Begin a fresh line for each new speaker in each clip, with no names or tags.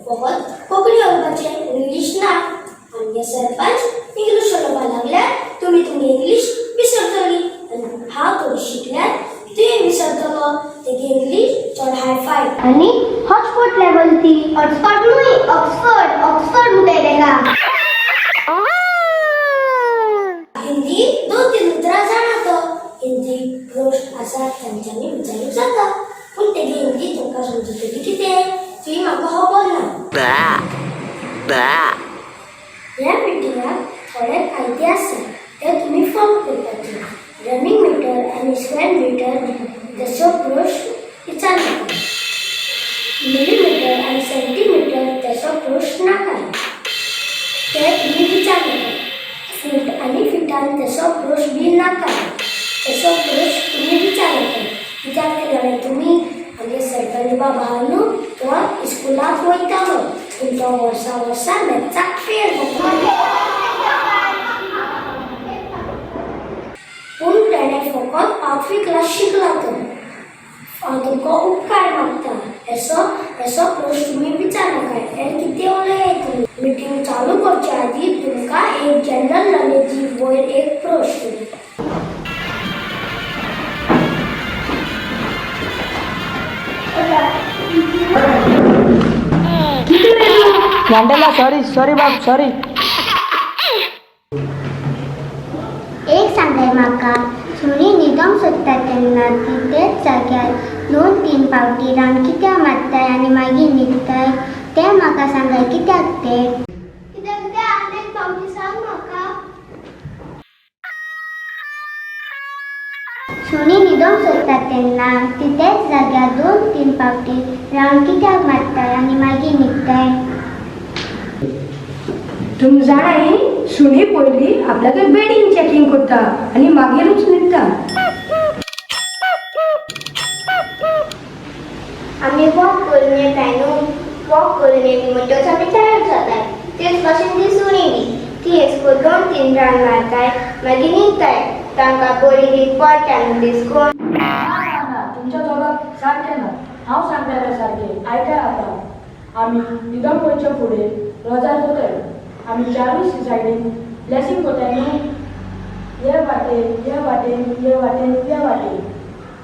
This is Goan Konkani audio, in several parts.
फकत कोंकणी उलोवपाचें, इंग्लीश ना. आमगे सरपंच इंग्लीश उलोवपाक लागल्यार तुमी तुमगे इंग्लीश विसरतली आनी हांव थोडी शिकल्यार तुवें विसरतलो. तेगे इंग्लीश चड हाय फाय
आनी हॉटस्पॉट लेवल ती. हॉटस्पॉट न्हय, ऑक्सफर्ड, ऑक्सफर्ड म्हणटाय तेका.
हिंदी दोन तीन उतरां जाणा तो. हिंदी प्रश्न आसा तांच्यांनी विचारूंक जाता, पूण तेगे हिंदी तुमकां समजतली कितें ती म्हाका खबर ना. ह्या मिटिंगाक थोडे कायदे आसा, ते तुमी फॉलो करपाचे. रनिंग मिटर आनी स्क्वेअर मिटर तसो प्रश्न विचारनाका. मिलीमिटर आनी सेंटीमिटर तसो प्रश्न नाका, ते तुमी विचारनाका. फूट आनी फिटान तसो प्रश्न बी नाका, तसो प्रश्न तुमी विचारनाका. कित्याक ते जाणा तुमी, आमगे सरपंच बाबा न्हू, तो इस्कुलाक वयतालो, पूण तो वर्सा वर्सा मॅथ्साक फेल जाता. पूण तेणें फकत पांचवी क्लास शिकला तो. हांव तुमकां उपकार मागता, असो असो प्रश्न तुमी विचारनाका. हेर कितें उलयात तुमी. मिटींग चालू करचे आदीं तुमकां एक जनरल नॉलेजी वयर एक प्रश्न.
मंडेला, सॉरी सॉरी बाब, सॉरी.
एक सांगाय म्हाका, सुणी न्हिदोंक सोदता तेन्ना ती तेच जाग्यार 2-3 फावटी राउंड कित्याक मारताय आनी मागीर न्हिदताय तें म्हाका सांगाय, कित्याक तें? कित्याक तें आनी एक फावटी सांग म्हाका. सुणी न्हिदोंक सोदता तेन्ना ती तेच जाग्यार 2-3 फावटी राउंड कित्याक मारताय आनी मागीर न्हिदताय?
तुमी जाणाय, सुणी पयलीं आपल्यागे बेडींग चॅकींग करता आनी मागीरूच न्हिदता.
आमी वॉक करून येताय न्हू, वॉक करून येयली म्हणटकच आमी टायर्ड जाताय. तेच भाशेन ती सुणी बी, ती एश कोन 2-3 राउंड मारताय, मागीर न्हिदताय. तांकां बरी न्हीद पडटा न्हू तेश कोन.
ना ना ना, तुमच्या दोगांक सारकें ना. हांव सांगता तें सारकें आयकाय. आतां आमी न्हिदोंक वयचे फुडें रोजार कोताय. आमी चारूय सायडीन ब्लॅसींग कोताय न्हू, हे वाटेन, हे वाटेन, हे वाटेन, हे वाटेन.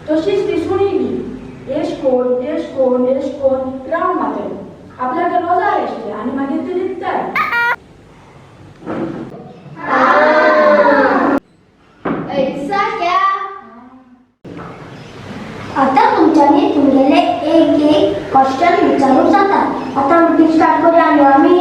तशीच ती सुणी बी एश कोन, एश कोन, एश कोन राउंड मारताय आपल्याक रोजार आसले आनी मागीर ती न्हिदताय.
ऐसा क्या?
आतां तुमच्यांनी तुमगेले एक एक क्वेश्चन विचारूंक जाता. आतां मिटींग स्टार्ट करूया न्हू आमी?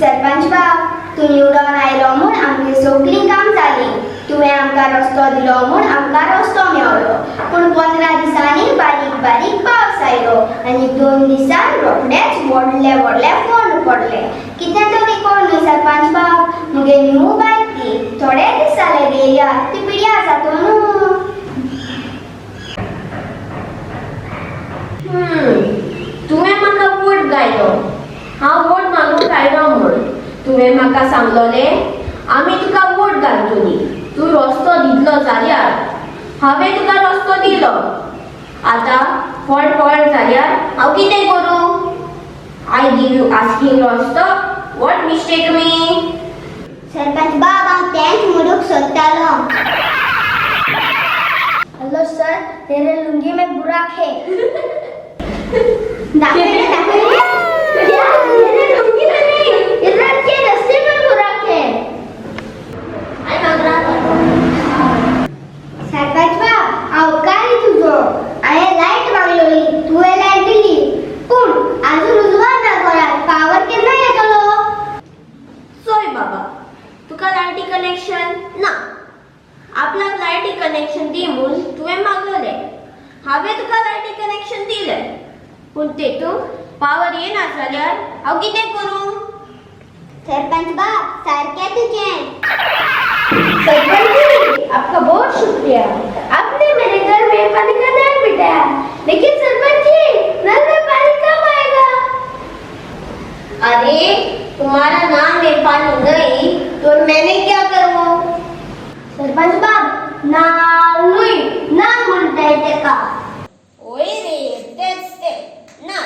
सरपंच बाब, तूं निवडोन आयलो म्हूण आमगे सगळीं काम जालीं. तुवें आमकां रस्तो दिलो म्हूण आमकां रस्तो मेवलो. पूण 15 दिसांनी बारीक बारीक पावस आयलो आनी 2 दिसान रोखडेच व्हडले व्हडले फोंड पडले. कितें तरी कर न्हू सरपंच बाब. मुगे न्हू बायक ती, थोडे दीस जाले घेयल्या, ती पिड्यार जातो न्हू.
तुवें म्हाका वोट घायलो, हांव वोट मागूंक आयलो म्हूण तुवें म्हाका सांगलोलें, आमी तुका वोट घालतली तूं रस्तो दितलो जाल्यार. हांवें तुका रस्तो दिलो, आतां फळ फळ जाल्यार हांव कितें करूं? I give you asking रस्तो, what mistake me?
Sarpanch बाब, हांव तेंच म्हणूंक सोदतालो.
हेलो सर, तेरे लुंगी में बुराक है.
दाखय दाखय.
मेरे लुंगी में नहीं, इधर के रस्ते में बुराक है.
सरपंच बाब, हांव उपकारी तुजो. हांवें लायट मागलोली, तुवें लायट दिली, पूण आजून उजवाड ना घरात. पावर केन्ना येतलो?
चोय बाबा, तुका लायटी कनेक्शन ना. आपल्याक लायटी कनेक्शन दी म्हूण तुवें मागलें, हांवें तुका लायटी कनेक्शन दिलें, पूण तेतूंत पावर येना जाल्यार हांव कितें करूं?
सरपंच बाब, सारकें तुजें.
सरपंच जी, आपका बहुत शुक्रिया. आपने मेरे घर में पानी का नल बिठाया, लेकिन सरपंच जी, नल में पानी कब आएगा?
अरे, तुम्हारा नाम में पानी नहीं तो मैंने क्या करूं?
सरपंच बाब, नालूय ना म्हणताय तेका.
ओय रे, तेच ते ना.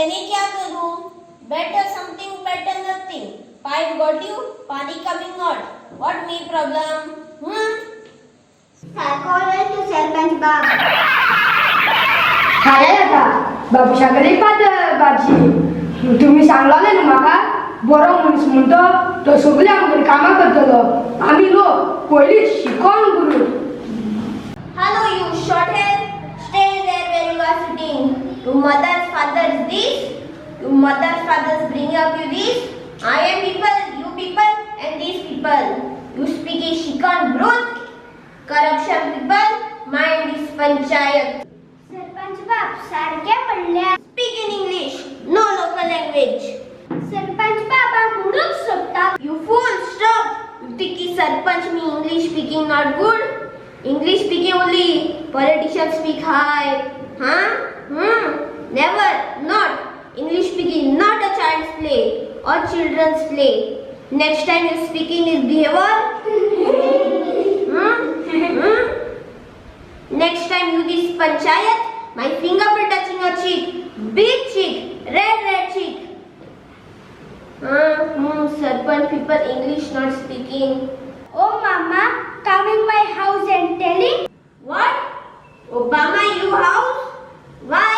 मैं क्या करूं? Better something, better nothing. Pipe got you, pani coming not. What me problem? Hmm?
सारको उलय तूं सरपंच बाब.
खाऱ्या जाता बाबुशा कडेन पातळ भाजी. तुमी सांगलोले न्हू म्हाका, बरो मनीस म्हण तो, तो सगळीं आमगेर कामां करतलो. आमी लोक पयलींच शिकोन गुरू.
Hello, you short hair. Stay there where you are sitting. Your mother's father's this. Your mother's father's bring up you this. I am people, you people, and these people. You speak a shikon brute. Corruption people, mind this panchayat.
Sarpanch बाब सारकें म्हणल्यार.
Speak in English, no local language.
Sarpanch बाबा म्हणूंक सोदता.
You fool, stop! You think is sarpanch me English speaking not good? English speaking only. Politicians speak high. Huh? Hmm? Never. Not. English speaking not a child's play or children's play. Next time you speaking is behavior. Hmm? Hmm? Next time you this panchayat, my fingerprint touching your cheek. Big cheek. Red, red cheek. Sarpanch people English not speaking.
Oh mama coming my house and telling.
What? Obama you house? Why?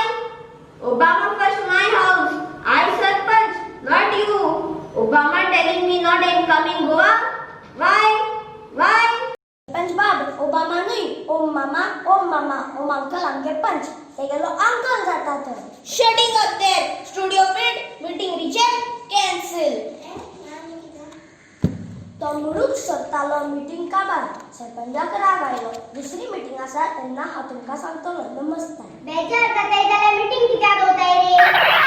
Obama first my house. I Sarpanch, not you. Obama telling me not I am coming Goa? Why? Why?
Sarpanch बाब, ओबामा न्हय, ओम मामा, ओम मामा, ओम अंकल आमगे पंच, तेगेलो अंकल जाता तर.
Shutting up there. Studio print, meeting reject, cancel.
तो म्हणूंक सोदतालो मिटींग काबार. सरपंचाक राग आयलो. दुसरी मिटींग आसा तेन्ना हांव तुमकां सांगतलो. नमस्कार.
बेजार जाताय जाल्यार मिटींग कित्याक दवरताय रे?